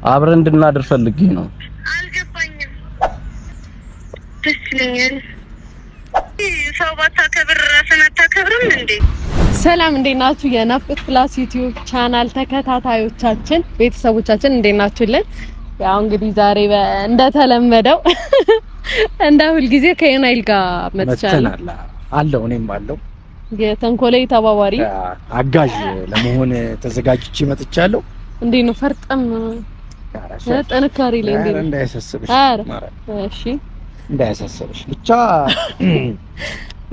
አብረን እንድናድር ፈልጌ ነው። አልገባኝም። ደስ ይለኛል። ሰው ባታከብር ራስን አታከብርም እንዴ? ሰላም እንዴት ናችሁ? የናፍቆት ፕላስ ዩቲዩብ ቻናል ተከታታዮቻችን ቤተሰቦቻችን እንዴት ናችሁልን? ያው እንግዲህ ዛሬ እንደተለመደው እንደ ሁልጊዜ ከዩናይል ጋር መጥቻለሁ። አለው እኔም አለው የተንኮሌ ተባባሪ አጋዥ ለመሆን ተዘጋጅቼ መጥቻለሁ። እንዴት ነው ፈርጠም ጥንካሬ ላይ እንዴት ነው? እንዳያሳስብሽ፣ እሺ እንዳያሳስብሽ ብቻ።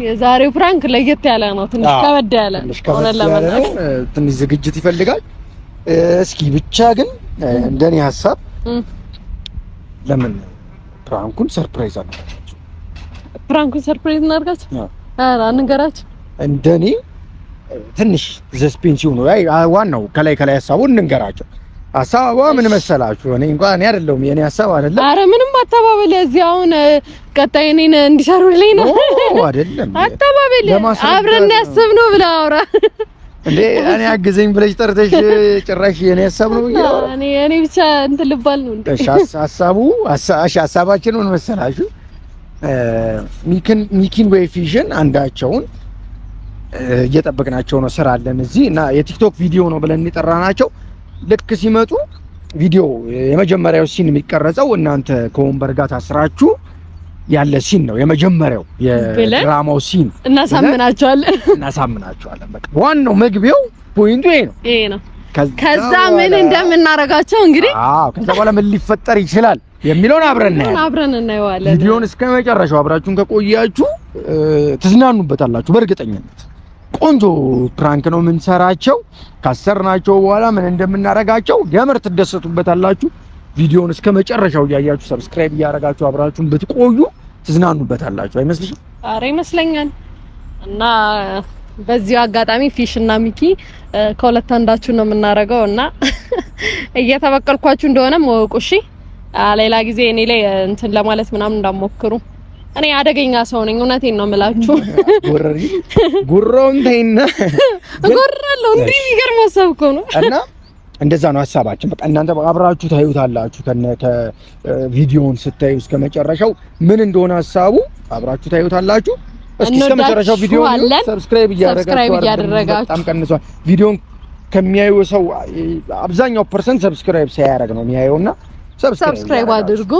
የዛሬው prank ለየት ያለ ነው። ትንሽ ከበድ ያለ ነው። ትንሽ ዝግጅት ይፈልጋል። እስኪ ብቻ ግን እንደኔ ሀሳብ ለምን prank ኡን surprise አናደርጋቸው? Prank ኡን surprise እናድርጋቸው? ኧረ አንንገራቸው። እንደኔ ትንሽ suspense ይሁኑ። ዋናው ከላይ ከላይ ሀሳቡን እንንገራቸው። ሀሳቧ ምን መሰላችሁ? እኔ እንኳን እኔ አይደለሁም የኔ ሀሳብ አይደለም። አረ ምንም አተባበል እዚህ አሁን ቀጣይ እኔን እንዲሰሩልኝ ነው። አይደለም አተባበል አብረን ያሰብነው ብለህ አውራ እንዴ። እኔ አግዘኝ ብለሽ ጠርተሽ ጭራሽ የኔ ሀሳብ ነው ብዬ አውራ። እኔ ብቻ እንትን ልባል ነው እንዴ? እሺ ሀሳቡ እሺ ሀሳባችን ምን መሰላችሁ? ሚኪን ወይ ፊሽን አንዳቸውን እየጠበቅናቸው ነው። ስራ አለን እዚህ እና የቲክቶክ ቪዲዮ ነው ብለን የጠራናቸው ልክ ሲመጡ ቪዲዮ የመጀመሪያው scene የሚቀረጸው እናንተ ከወንበር ጋር ታስራችሁ ያለ scene ነው። የመጀመሪያው የድራማው scene እናሳምናቸዋለን እናሳምናቸዋለን። በቃ ዋናው መግቢያው point ኡ ይሄ ነው ይሄ ነው። ከዛ ምን እንደምናረጋቸው እንግዲህ አዎ፣ ከዛ በኋላ ምን ሊፈጠር ይችላል የሚለውን አብረን እናያለን አብረን እናየዋለን። ቪዲዮውን እስከ መጨረሻው አብራችሁን ከቆያችሁ ትዝናኑበታላችሁ በእርግጠኝነት። ቆንጆ prank ነው የምንሰራቸው። ካሰርናቸው በኋላ ምን እንደምናረጋቸው የምር ትደሰቱበታላችሁ። ቪዲዮውን እስከ መጨረሻው እያያችሁ subscribe እያረጋችሁ አብራችሁን ብትቆዩ ትዝናኑበታላችሁ። አይመስልሽም? አረ ይመስለኛል። እና በዚሁ አጋጣሚ ፊሽ እና ሚኪ ከሁለት አንዳችሁ ነው የምናረገው እና እየተበቀልኳችሁ እንደሆነ መወቁ። እሺ፣ ሌላ ጊዜ እኔ ላይ እንትን ለማለት ምናምን እንዳትሞክሩ። እኔ አደገኛ ሰው ነኝ። እውነቴን ነው የምላችሁ። ጎረሪ ጉሮውን ተይና እጎራለሁ። እንዲህ የሚገርም ሀሳብ እኮ ነው። እና እንደዛ ነው ሀሳባችን። በቃ እናንተ አብራችሁ ታዩታላችሁ። ከነ ከቪዲዮውን ስታዩ እስከ መጨረሻው ምን እንደሆነ ሀሳቡ አብራችሁ ታዩታላችሁ። እስኪ እስከ መጨረሻው ቪዲዮውን subscribe እያደረጋችሁ በጣም ቀንሷል። ቪዲዮውን ከሚያዩ ሰው አብዛኛው percent subscribe ሳያደርግ ነው የሚያየውና Subscribe አድርጉ።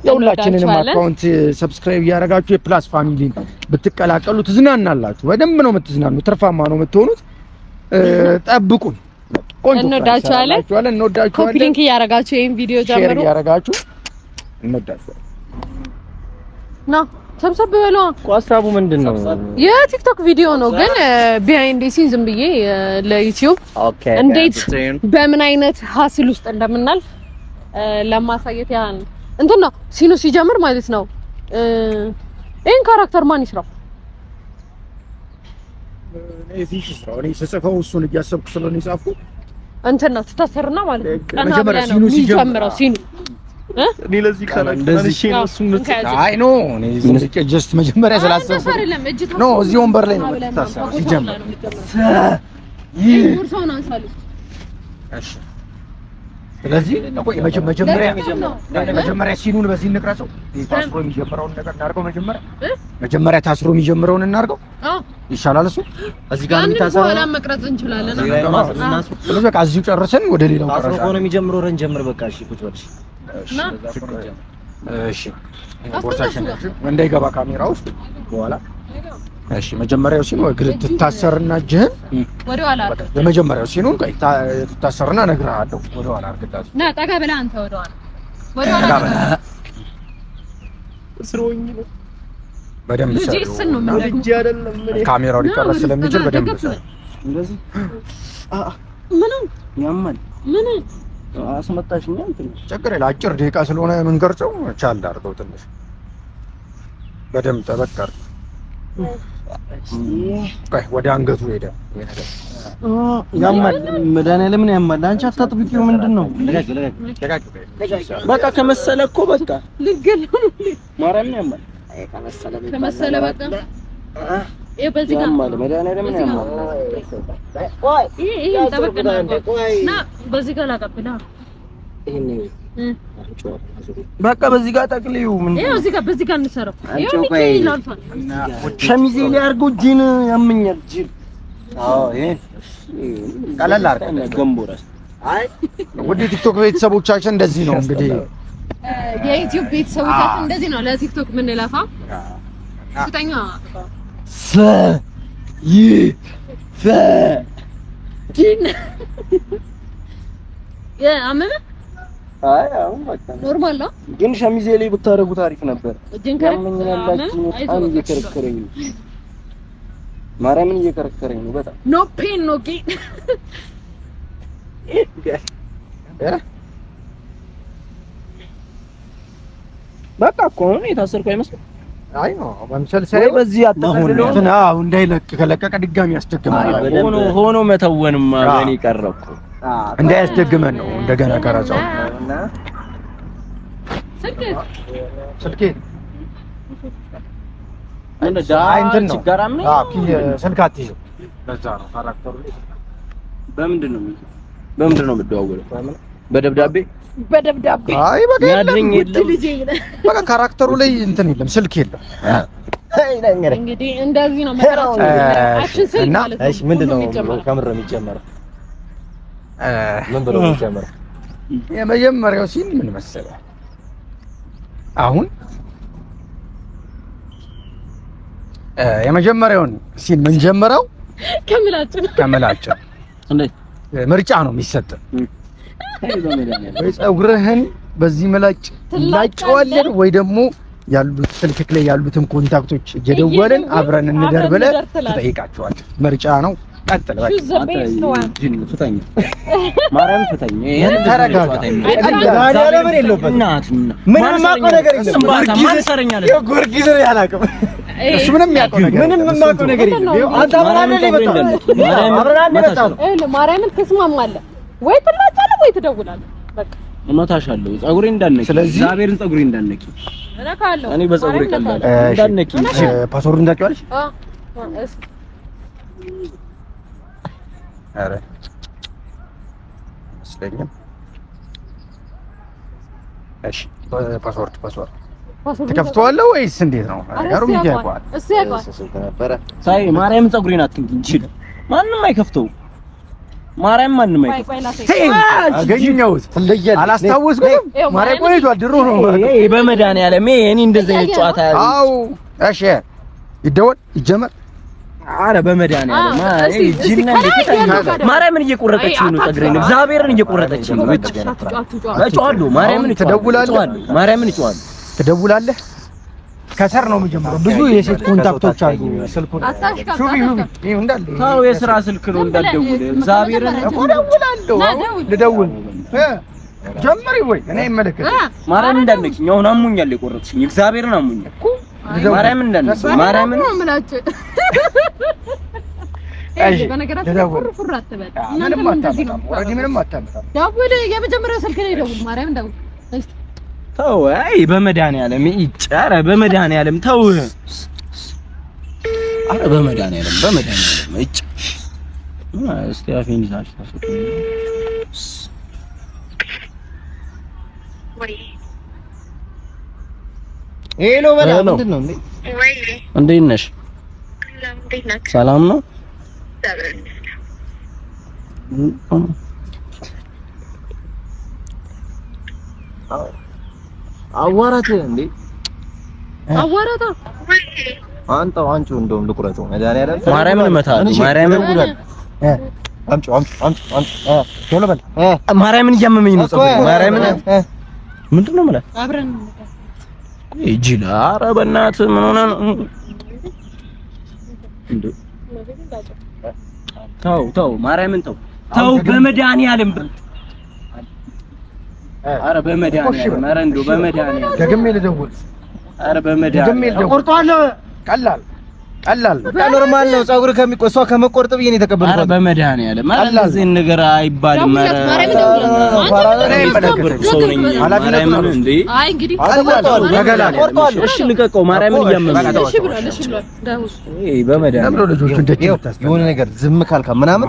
የሁላችንንም account subscribe እያደረጋችሁ የፕላስ family ን ብትቀላቀሉ ትዝናናላችሁ። በደንብ ነው የምትዝናኑ፣ ትርፋማ ነው የምትሆኑት። ጠብቁን። ቆንጆ እንወዳችኋለን፣ እንወዳችኋለን። Copy link እያደረጋችሁ ይሄን ቪዲዮ ጀምሩ፣ share እያደረጋችሁ እንወዳችኋለን። ና ሰብሰብ በሉ። ሀሳቡ ምንድን ነው? የቲክቶክ ቪዲዮ ነው ግን behind scene ዝም ብዬ ለዩቲዩብ እንዴት በምን አይነት hustle ውስጥ እንደምናልፍ ለማሳየት ያህል እንትን ነው። Scene ኡ ሲጀምር ማለት ነው። ይሄን character ማን ይስራው? እኔ ስጽፈው እሱን እያሰብኩ ስለሆነ የጻፍኩት እንትን ነው ትታሰርና ማለት ነው። መጀመሪያ scene ኡ ሲጀምረው scene ኡ እኔ ለዚህ character እሺ ነው እሱ አይ no እኔ just መጀመሪያ ስላሰብኩት no እዚህ ወንበር ላይ ነው የምትታሰረው ሲጀምር። እሺ ስለዚህ መጀመሪያ scene ኡን በዚህ እንቅረጸው። ታስሮ የሚጀምረውን ነገር እናድርገው። መጀመሪያ ታስሮ የሚጀምረውን እናድርገው ይሻላል። እሱ እዚህ ጋር የሚታሰረው በኋላ መቅረጽ እንችላለን። ስለዚህ በቃ እዚሁ ጨርሰን ወደ ሌላው ታስሮ ከሆነ የሚጀምረው ረን ጀምር። በቃ እሺ፣ ቁጭ በል። እሺ፣ ቦርሳሽን እንዳይገባ ካሜራ ውስጥ በኋላ እሺ መጀመሪያው scene እግር ትታሰርና እጅህን ወደ ኋላ የመጀመሪያው scene ኡን ትታሰርና እነግርሃለሁ። ወደ ኋላ አድርግላት። ና ጠጋ ብለህ አንተ ወደ ኋላ ወደ ኋላ በደንብ ካሜራው ሊቀረጽ ስለሚችል በደንብ እንደዚህ ምንም ያማል። ምን አስመጣሽኛ? ትንሽ ችግር የለም። አጭር ደቂቃ ስለሆነ የምንቀርጸው ቻል አድርገው ትንሽ በደንብ ጠበቅ አድርገው። ቆይ ወደ አንገቱ ሄደ። ያማል፣ መድኃኒዓለምን ያማል። አንቺ አታጥብቂው። ምንድን ነው? በቃ ከመሰለ እኮ በቃ ማርያምን ያማል። ከመሰለ በቃ ይሄ በዚህ ጋር ያማል። መድኃኒዓለምን ያማል። ይሄ ይሄ ጠበቅ ና በዚህ ጋር ላቀብልህ። በቃ በዚህ ጋር ጠቅልዩ። ምን ይኸው እዚህ ጋር በዚህ ጋር እንሰራው። ይኸው ሸሚዜ ላይ አድርገው እጄን ያመኛል። ጅል አዎ፣ ይሄ ቀለል አድርገህ ገንቦ ራስ። አይ ውድ ቲክቶክ ቤተሰቦቻችን እንደዚህ ነው እንግዲህ፣ የዩቲዩብ ቤተሰቦቻችን እንደዚህ ነው ለቲክቶክ የምንለፋ። ስጠኛ ሰ ይ ፈ ዲን አመመህ? አይ አሁን በቃ normal ነው፣ ግን ሸሚዜ ላይ ብታደርጉት አሪፍ ነበር። ያመኛል፣ በጣም እየከረከረኝ ነው። ማርያምን እየከረከረኝ ነው በጣም። No pain no gain። በቃ እኮ አሁን የታሰርኩ አይመስልም። አይ ነው መምሰል ሳይሆን በዚህ አጠቃልሎ አዎ፣ እንዳይለቅ ከለቀቀ ድጋሚ ያስደግማል። ሆኖ ሆኖ መተወንማ በእኔ ቀረ እኮ እንዳያስደግመን ነው እንደገና ቀረጻው። ስልኬ እንትን ነው ስልክ አትይዝም። ለዛ ነው character ኡ ላይ። በምንድን ነው በምንድን ነው የምደዋወለው? በደብዳቤ በደብዳቤ። አይ በቃ የለም፣ በቃ character ኡ ላይ እንትን የለም፣ ስልክ የለም። እንግዲህ እንደዚህ ነው መከራችን። action ስል ማለት ነው። እሺ ምንድን ነው ከምር ነው የሚጀመረው? ምን ብሎ የሚጀመረው? የመጀመሪያው scene ምን መሰለህ፣ አሁን የመጀመሪያውን scene ምን ጀመረው? ከምላጭ ከምላጭ ምርጫ ነው የሚሰጥ። ወይ ፀጉርህን በዚህ ምላጭ ላጨዋለን ወይ ደግሞ ያሉት ስልክክ ላይ ያሉትን contact ኦች እየደወልን አብረን እንደር ብለህ ትጠይቃቸዋለህ። ምርጫ ነው። ቀጥል። በቃ ፍታኝ፣ ማርያም ፍታኝ። ተረጋጋ። ምንም የማውቀው ነገር የለም። ጊዮርጊስን አላውቅም። እሱ ምንም የሚያውቀው ነገር ምንም የማውቀው ነገር የለም። አንተ አብረን አይደል የመጣኸው? ማርያምን ትስማማለህ ወይ ትላጫለህ ወይ ትደውላለህ። በቃ እመታሻለሁ። ፀጉሬ እንዳትነኪ፣ ስለዚህ እግዚአብሔርን ፀጉሬ እንዳትነኪ። እነካለሁ። እኔ በፀጉሬ ቀላል እንዳትነኪ። password ኡን ታውቂዋለሽ? ኧረ አይመስለኝም። እሺ password password ትከፍተዋለህ ወይስ እንዴት ነው ነገሩ? ያውቀዋል እሱ ያውቀዋል። ሳይ ማርያምን ፀጉሬን አትንኪ እንጂ ማንም አይከፍተውም። ማርያም ማንም አይከፍተውም። አገኘሁት፣ አላስታወስኩም። ማርያም ቆይቷል፣ ድሮ ነው። በመድኃኒዓለም እኔ እንደዚህ አይነት ጨዋታ። አዎ እሺ፣ ይደወል ይጀመር። አረ በመድኃኒዓለም ማርያምን እየቆረጠችው ነው ፀጉሬን፣ እግዚአብሔርን እየቆረጠችው ነው። እጮሃለሁ፣ ማርያምን ትደውላለህ፣ ማርያምን እጮሃለሁ፣ ትደውላለህ። ከሰር ነው የሚጀምረው። ብዙ የሴት contact ኦች አሉ። ስልኩን ሹፊ ሹፊ እንዳለ ተው፣ የስራ ስልክ ነው እንዳትደውል። እግዚአብሔርን እኮ እደውላለሁ። ልደውል ጀምሪ ወይ እኔ አይመለከትም። ማርያምን እንዳትነኪኝ፣ አሁን አሞኛል፣ የቆረጥሽኝ እግዚአብሔርን አሞኛል እኮ ማርያምን እንዳትነኪኝ፣ ማርያምን ፍር አትበል። ምንም አታመጣም። already ምንም አታመጣም። ደውል፣ የመጀመሪያው ስልክ ላይ ደውል። ማርያምን ደውል እስኪ ተው። አይ በመድኃኒዓለም ይጭ። ኧረ በመድኃኒዓለም ተው። ኧረ በመድኃኒዓለም በመድኃኒዓለም ይጭ። እስቲ አፌን ይዛችሁ ታስወጡኝ። Hello በላ። ምንድን ነው እንዴ? እንዴት ነሽ? ሰላም ነው? አዋራት እንዴ? አዋራታ አንተው አንቺው እንደውም ልቁረጠው። መድኃኒዓለም ማርያምን እመታለሁ። ማርያምን አምጪው አምጪው አምጪው አምጪው ቶሎ በል። ማርያምን እያመመኝ ነው ፀጉሬ። ማርያምን ምንድን ነው የምልህ? አብረን ጅል። ኧረ በእናትህ ምን ሆነህ ነው እንዴ? ተው ተው፣ ማርያምን ተው ተው፣ በመድኃኒዓለም ኧረ በመድኃኒዓለም ኧረ እንደው በመድኃኒዓለም ደግሜ ልደውል። ኧረ በመድኃኒዓለም ቆርጠዋለሁ። ቀላል ቀላል normal ነው። ፀጉር ከሚቆሷ ከመቆርጥ ብዬ ነው የተቀበልኩት። ኧረ በመድኃኒዓለም እንደዚህ ነገር አይባልም። እሺ ልቀቀው፣ ማርያምን እያመመኝ የሆነ ነገር ዝም ካልካ ምናምን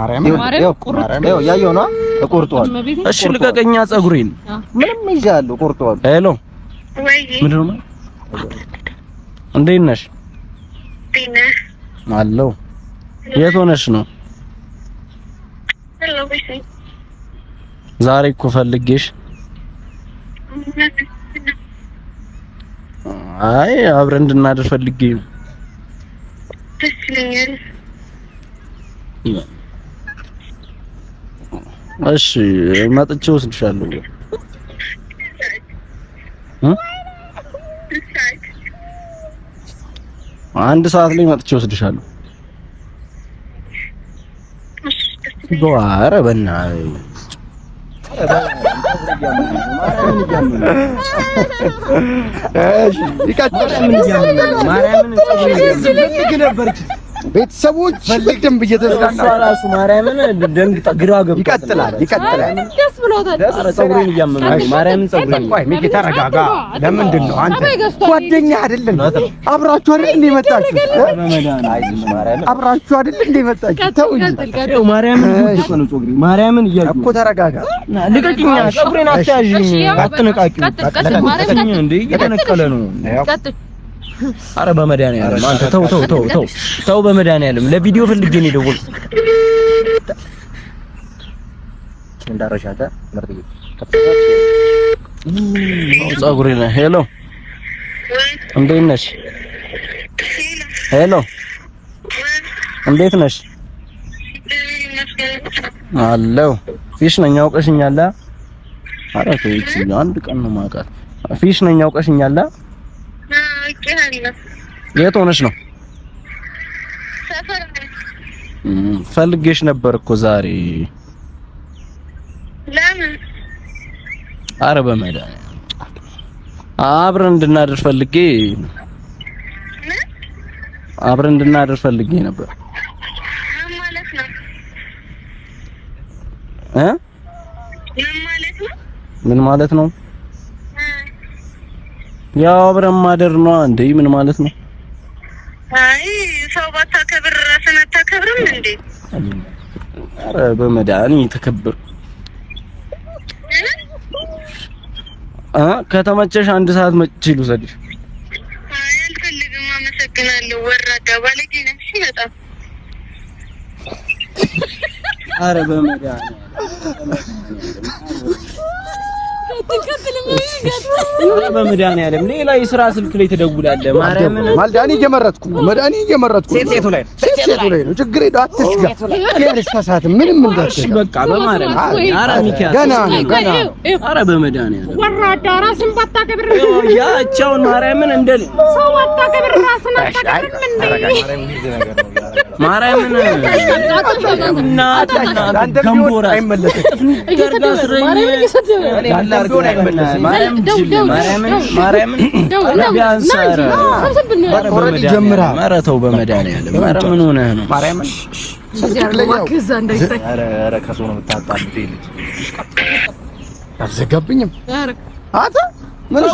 ያየው ነው እቆርጠዋለሁ። እሺ ልቀቀኛ፣ ፀጉሬን ምንም ይዣለሁ፣ እቆርጠዋለሁ። Hello፣ ምንድን ነው? እንዴት ነሽ? አለው። የት ሆነሽ ነው? ዛሬ እኮ ፈልጌሽ። አይ አብረን እንድናድር ፈልጌ ነው። ደስ ይለኛል። እሺ መጥቼ ወስድሻለሁ። አንድ ሰዓት ላይ መጥቼ ወስድሻለሁ። ኧረ በእናትህ ቤተሰቦች በደንብ እየተዝናና ራሱ ማርያምን ደንግጣ ግራ ገብቷል። ይቀጥላል ይቀጥላል። ደስ ብሎታል። ኧረ ፀጉሬን እያመመኝ ማርያምን ፀጉሬን። ቆይ ሚኪ ተረጋጋ። ለምንድን ነው አንተ ጓደኛ አይደል? አብራችሁ አይደል እንደ መጣችሁ? አብራችሁ አይደል እንደ መጣችሁ? ተው እንጂ ማርያምን ጉድ እኮ ነው ፀጉሬ። ማርያምን እያየሁ እኮ ተረጋጋ። ልቀቂኝ! ፀጉሬን አትያዥኝ! አትነቃቂው! እንደ እየተነቀለ ነው። አረ በመድኃኒዓለም አንተ ተው ተው ተው ተው ተው፣ በመድኃኒዓለም ለቪዲዮ ፈልጌ ነው የደወልኩት። ፀጉሬ ነው። Hello እንዴት ነሽ? Hello እንዴት ነሽ? አለው ፊሽ ነኝ አውቀሽኛል። አረ ተይ፣ አንድ ቀን ነው የማውቃት። ፊሽ ነኝ አውቀሽኛል። የት ሆነሽ ነው? ፈልጌሽ ነበር እኮ ዛሬ። ለምን? አረ በመድኃኒዓለም አብረን እንድናድር ፈልጌ አብረን እንድናድር ፈልጌ ነበር። ምን ማለት ነው? እ ምን ማለት ነው? ምን ማለት ነው? ያው አብረን ማደር ነው እንዴ? ምን ማለት ነው? አይ ሰው ባታከብር ራስን አታከብርም እንዴ? አረ በመድኃኒዓለም ተከብር። ከተመቸሽ አንድ ሰዓት መጥቼ ልውሰድሽ። አይ አልፈልግም፣ አመሰግናለሁ። ወራዳ ባለጌ ነሽ በጣም። አረ በመድኃኒዓለም በመድኃኒዓለም ሌላ የስራ ስልክ ላይ ትደውላለህ። ማርያምን መድኃኒ እየመረጥኩ ነው። መድኃኒ እየመረጥኩ ነው። ሴት ላይ ሴት ላይ ነው። ችግር የለውም። አትስጋ። አልሳሳትም። ምንም እንዳትስጋ። በቃ በማርያም ኧረ ሚኪያስ ገና ነው ገና ነው። ኧረ በመድኃኒዓለም ወራዳ ራስን ባታከብር ያቻውን ማርያምን እንደ ሰው ባታከብር ራስን አታከብርም እንዴ? ማርያምን ገንቦ ራስ ኧረ ተው በመድኃኒዓለም ኧረ ምን ሆነህ ነው? አልዘጋብኝም አንተ ምን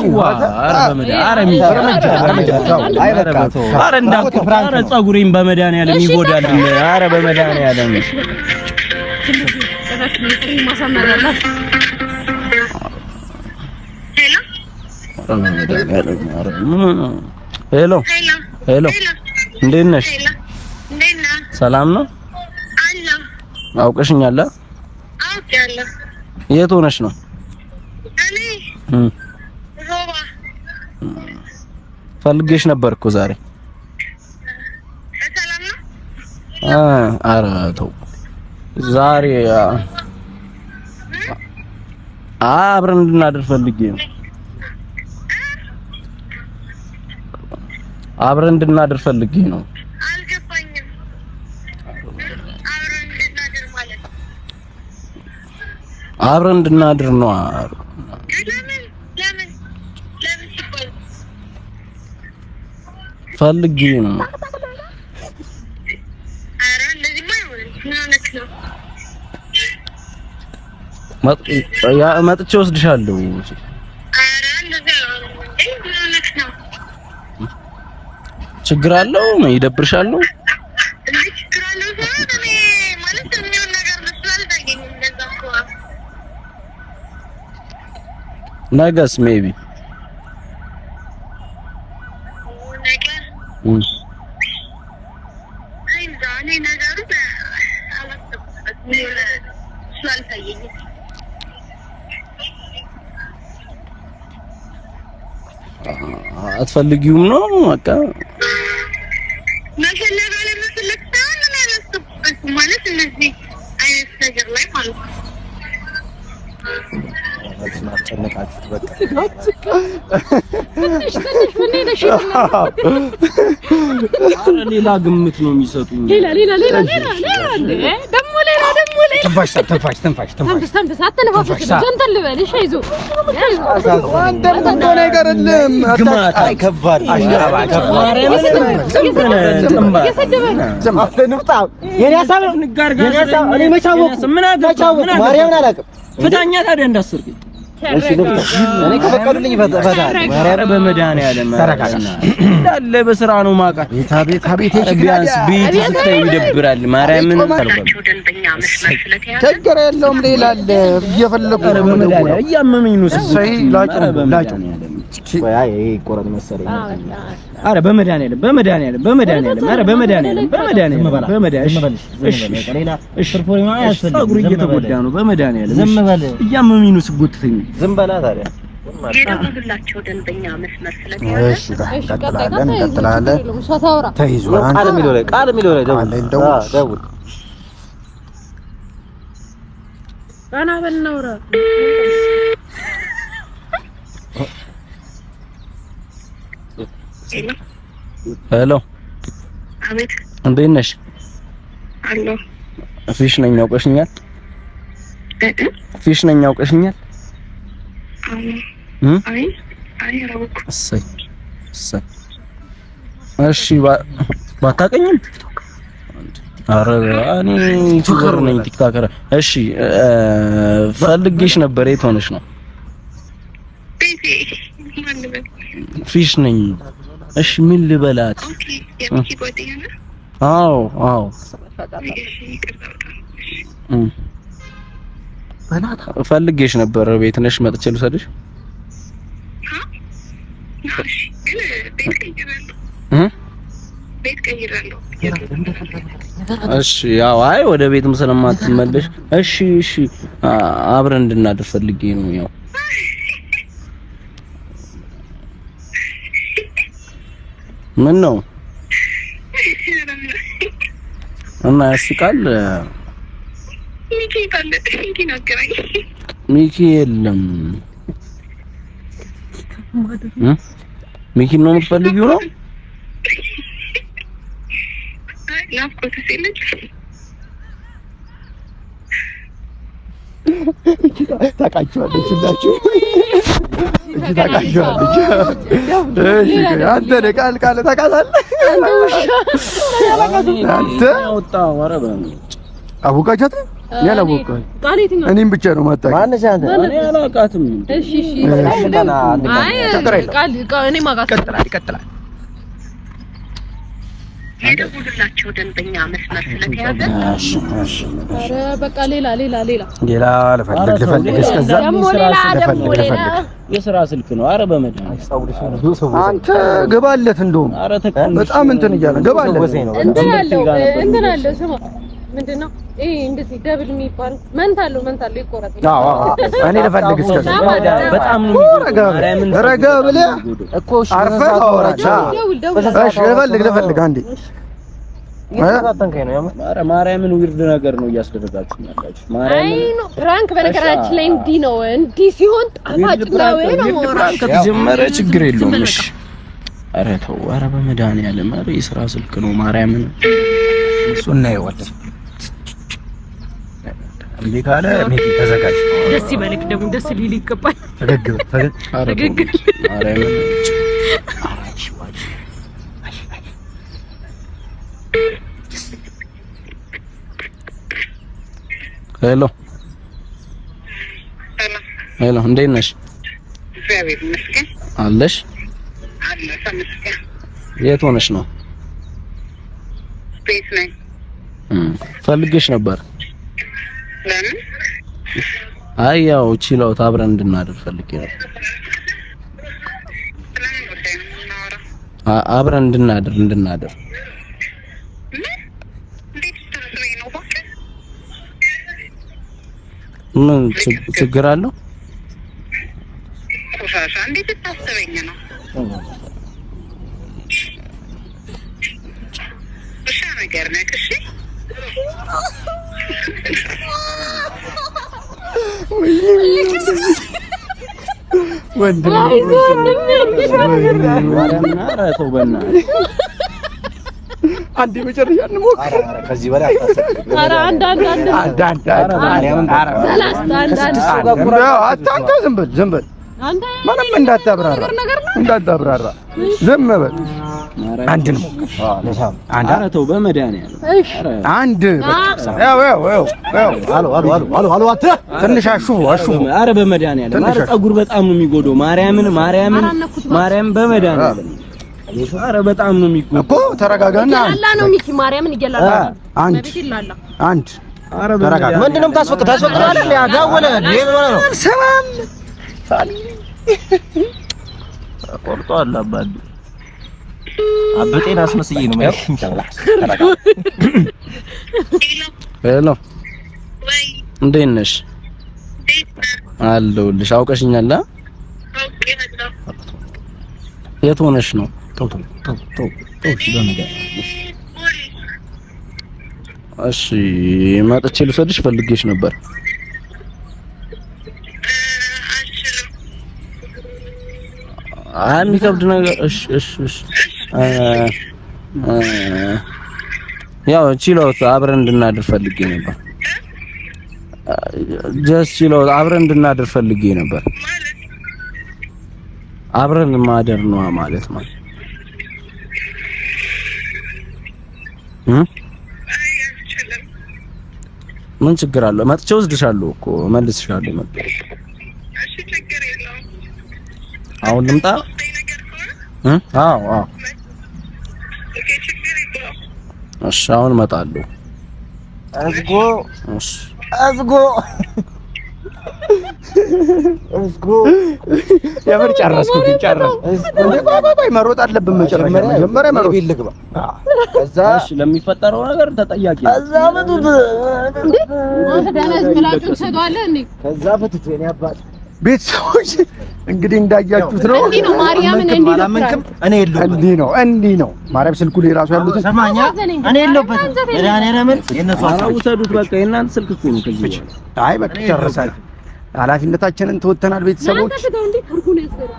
ኧረ ፀጉሬን በመድኃኒዓለም ይጎዳል። ኧረ በመድኃኒዓለም Hello hello፣ እንዴት ነሽ? ሰላም ነው? አውቀሽኛል? የት ሆነሽ ነው? ፈልጌሽ ነበር እኮ ዛሬ። ኧረ ተው ዛሬ አብረን እንድናድር ፈልጌ ነው። አብረን እንድናድር ፈልጌ ነው። አልገባኝም። አብረን እንድናድር ማለት አብረን እንድናድር ነው። ለምን ለምን ለምን ሲባል ፈልጌ ነው። መጥቼ ወስድሻለሁ። ችግር አለው? ይደብርሻል ነው? ነገስ maybe አትፈልጊውም ነው በቃ መፈለግ አለመፈለግ ሳይሆን እኔ አላሰብኩበትም ማለት እነዚህ አይነት ነገር ላይ ማለት ነው። አስጨነቃችሁት በቃ። ሌላ ግምት ነው የሚሰጡኝ። ሌላ ሌላ ሌላ ሌላ ሌላ ደግሞ ሌላ ደግሞ ሌላ ትንፋሽ ትንፋሽ ትንፋሽ ትንፋሽ ትንፋሽ አትነፋፍስ፣ gentle በል እሺ። አይዞህ አንተም እንደሆነ አይቀርልህም። አይ ከባድ ማርያምን አላውቅም። ፍታኛ ታዲያ እንዳሰርኩኝ እሺ እኔ ከፈቀዱልኝ እፈታለሁ። በመድኃኒዓለም እንዳለ በስራ ነው የማውቃት። ቢያንስ ቤት ስታይ ይደብራል። ማርያምን ችግር የለውም። ሌላ አለ እየፈለኩ ነው። እያመመኝ ነው። ኧረ በመድኃኒዓለም በመድኃኒዓለም በመድኃኒዓለም ኧረ በመድኃኒዓለም በመድኃኒዓለም በመድኃኒዓለም ፀጉሩ እየተጎዳ ነው። በመድኃኒዓለም እያመመኝ ነው ስጎትተኝ። ዝም በላ ታዲያ። የደወሉላቸው ደንበኛ መስመር ስለተያዘ እንቀጥላለን እንቀጥላለን። ተይዟል። ቃል የሚለው ላይ ቃል የሚለው ላይ ደውል ደውል። ቀና በል እናውራ። Hello፣ አቤት። እንዴት ነሽ? አለሁ። ፊሽ ነኝ አውቀሽኛል? ፊሽ ነኝ አውቀሽኛል? አይ አይ፣ አላወኩም። እሰይ እሰይ። እሺ፣ ባታውቀኝም ኧረ እኔ YouTuber ነኝ TikToker። እሺ፣ ፈልጌሽ ነበር። የት ሆነሽ ነው? ፊሽ ነኝ። እሺ ምን ልበላት? አዎ አዎ፣ ፈልጌሽ ነበር። ቤት ነሽ? መጥቼ ልውሰድሽ? እሺ ያው አይ ወደ ቤትም ስለማትመለሽ፣ እሺ እሺ፣ አብረን እንድናድር ፈልጌ ነው። ያው ምን ነው እና ያስቃል። ሚኪ የለም። ሚኪ ነው የምትፈልጊው ነው? ታውቃቸዋለች ሁላችሁ እሺ ታውቃቸዋለች። እሺ አንተ ነህ ቃል ቃል ታውቃታለህ አንተ አወቃቻት? እኔ አላወቅኋትም። እኔም ብቻ ነው የማታውቂው። ማነሽ አንተ? እኔ አላውቃትም። እሺ እሺ። አይ ቃል እኔ ይቀጥላል ይቀጥላል። የደወሉላቸው ደንበኛ መስመር ስለተያዘ ኧረ በቃ ሌላ ሌላ ሌላ ሌላ ልፈልግ ልፈልግ እስከዛ ደግሞ ሌላ ደግሞ ሌላ የስራ ስልክ ነው። ኧረ በመድኃኒዓለም አንተ ገባለት። እንደውም በጣም እንትን እያለ ገባለት። እንትን አለው እንትን አለው። ስማ ምንድን ነው ይሄ? እንደዚህ double የሚባል መንታ አለው መንታ አለው ይቆረጥ። አዎ እኔ ልፈልግ እስከዛ በጣም ነው ረጋ ብለህ እኮ አርፈህ ታወራለህ። እሺ ልፈልግ ልፈልግ አንዴ እየተፈታተንከኝ ነው። ኧረ ማርያምን weird ነገር ነው እያስደረጋችሁ ያላችሁ። አይ ነው prank፣ በነገራችን ላይ እንዲህ ነው እንዲህ ሲሆን ጣፋጭ ነው ነው። prank ከተጀመረ ችግር የለውም። እሺ ኧረ ተው፣ ኧረ በመድኃኒዓለም ኧረ የስራ ስልክ ነው። ማርያምን እሱ እናየዋለን። እምቢ ካለ ሚኪ ተዘጋጅ። ደስ ይበልክ ደግሞ ደስ ሊል ይገባል። ፈገግ ፈገግ ፈገግ ማርያምን Hello hello፣ እንዴት ነሽ? እግዚአብሔር ይመስገን። አለሽ? አለ ተመስገን። የት ሆነሽ ነው? ቤት ነኝ። ፈልጌሽ ነበር። ለምን? አይ ያው chill out አብረን እንድናድር ፈልጌ ነበር። ስለምን ጉዳይ ነው የምናወራው? አብረን እንድናድር ምን? እንዴት ታስበኝ ነው እባክህ? ምን ችግር አለው? ቆሻሻ እንዴት ታስበኝ ነው? ውሻ ነገር ነህ። እሺ ወንድ ኧረ ተው በእናትህ። አንድ የመጨረሻ እንሞክር። ከዚህ በላይ አታሰብ። ኧረ አንድ አንድ አንድ አንድ አንድ አንድ ማርያምን ሰላስት አንድ አንድ አንተ ዝም በል ዝም በል፣ አንድ ምንም እንዳታብራራ እንዳታብራራ፣ ዝም በል። አንድ ነው አንድ ኧረ ተው በመድኃኒዓለም። እሺ አንድ ያው ያው ያው ያው አሎ አሎ አሎ አሎ አሎ አተ ትንሽ አሹፉ አሹፉ። ኧረ በመድኃኒዓለም፣ ኧረ ፀጉር በጣም ነው የሚጎዳው። ማርያምን ማርያምን ማርያም በመድኃኒዓለም፣ ኧረ በጣም ነው የሚጎዳው እኮ ተረጋጋና። እየላላ ነው ሚኪ፣ ማርያምን እየላላ አንድ መቤት ይላላ። አንድ ኧረ ተረጋጋ። ምንድን ነው የምታስፈቅድ? ታስፈቅዳለህ? ያ ደወለ እንዴ? ምን ሆነህ ነው? ሰላም ቆርጧል አባቢ። አብጤን አስመስዬ ነው ማለት Hello ወይ እንዴት ነሽ? እንዴት ነህ? አለሁልሽ። አውቀሽኛል? አ? አውቄሃለሁ። የት ሆነሽ ነው? ተው ተው ተው ተው ተው። እሺ በመድኃኒዓለም። ቦሌ። እሺ መጥቼ ልውሰድሽ ፈልጌሽ ነበር። አልችልም። አይ የሚከብድ ነገር። እሺ እሺ እሺ ያው chill out አብረን እንድናድር ፈልጌ ነበር። Just chill out አብረን እንድናድር ፈልጌ ነበር። ማለት አብረን ማደር ነዋ ማለት ነው። አይ አልችልም። ምን ችግር አለው? መጥቼ ወስድሻለሁ እኮ እመልስሻለሁ። መጥቼ እሺ ችግር የለውም። አሁን ልምጣ? ወስደኝ ነገር ከሆነ አዎ አዎ። Okay ችግር የለውም። እሺ አሁን እመጣለሁ። እዝጎ እሺ እዝጎ እዝጎ የምር ጨረስኩ ግን ጨረስኩ። እንዴ ቆይ ቆይ ቆይ መሮጥ አለብን። መጨረሻ መጀመሪያ መሮጥ ቤት ልግባ። ከዛ እሺ ለሚፈጠረው ነገር ተጠያቂ ነው። ከዛ ፍቱት፣ እንዴ አንተ ደነዝ ምላጩን ትሰጠዋለህ እንዴ? ከዛ ፍቱት የኔ አባት። ቤተሰቦች እንግዲህ እንዳያችሁት ነው። እንዲህ ነው ማርያምን፣ እንዲህ ነው አላመንክም? እኔ የለሁበትም። እንዲህ ነው እንዲህ ነው። ማርያም ስልኩ ላይ ራሱ ያሉትን ሰማኛ፣ እኔ የለሁበትም። መድኃኒዓለምን የእነሱ ኧረ ሀሳብ ውሰዱት በቃ የእናንተ ስልክ እኮ ነው። ከዚህ በኋላ አይ በቃ ጨርሰናል። ኃላፊነታችንን ተወጥተናል። ቤተሰቦች አንተ ፍተው እንዴ አድርጎ ነው ያሰረው።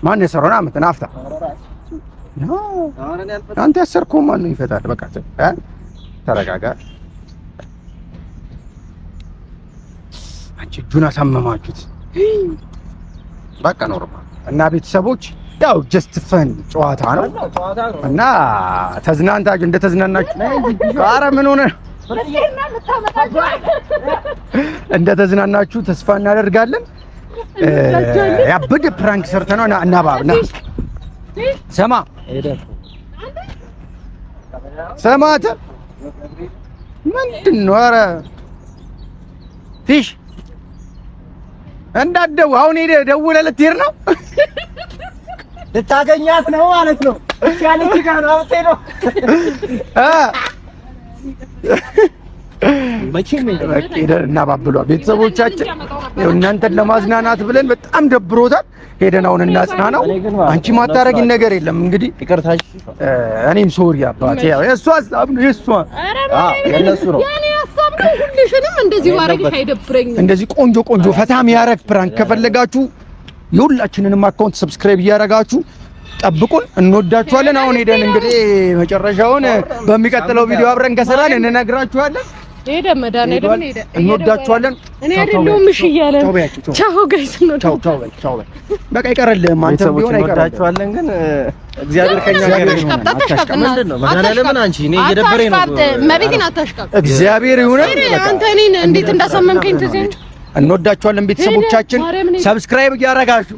ማን የሰራው? ና አመት ናፍታ አንተ ያሰርከው ማን ነው ይፈታል? በቃ እ ተረጋጋ። አንቺ እጁን አሳመማችሁት። በቃ normal እና ቤተሰቦች ያው just fun ጨዋታ ነው እና ተዝናንታችሁ እንደተዝናናችሁ ኧረ ምን ሆነ እንደተዝናናችሁ ተስፋ እናደርጋለን። ያበደ prank ሰርተነው እና እና ባብ ና ስማ ስማ አንተ ምንድን ነው? ኧረ ፊሽ እንዳትደውል አሁን ሄደህ ደውለህ ልትሄድ ነው። ልታገኛት ነው ማለት ነው። እሺ ያለች ጋር ነው አውጤ ነው እ መቼም በቃ ሄደን እናባብሏል። ቤተሰቦቻችን ይኸው እናንተን ለማዝናናት ብለን በጣም ደብሮታል። ሄደን አሁን እናጽናናው። አንቺ ማታረጊን ነገር የለም እንግዲህ ይቅርታሽ እኔም sorry አባቴ፣ ያው የእሷ ሀሳብ ነው የእሷ ኧረ የእነሱ ነው። የኔ ሀሳብ ነው። ሁልሽንም እንደዚህ ባረግሽ አይደብረኝም። እንደዚህ ቆንጆ ቆንጆ ፈታ የሚያረግ prank ከፈለጋችሁ የሁላችንንም account subscribe እያረጋችሁ ጠብቁን። እንወዳችኋለን። አሁን ሄደን እንግዲህ መጨረሻውን በሚቀጥለው ቪዲዮ አብረን ከሰራን እንነግራችኋለን። ሄደ መድኃኒዓለም ሄደ። እንወዳችኋለን። እኔ አይደለሁም እሺ እያለ ቻው guys ነው። ቻው ቻው በል ቻው በል በቃ አይቀርልህም። አንተ ቢሆን አይቀርልህም። ግን እግዚአብሔር ከኛ ጋር አታሽቃብጥ፣ አታሽቃብጥ። ምንድን ነው መድኃኒዓለምን አንቺ እኔ እየደበረኝ ነው። መቤቴን አታሽቃብጥ። እግዚአብሔር ይሁን። አንተ እኔን እንዴት እንዳሳመምከኝ ትዝ እንወዳችኋለን ቤተሰቦቻችን። subscribe እያደረጋችሁ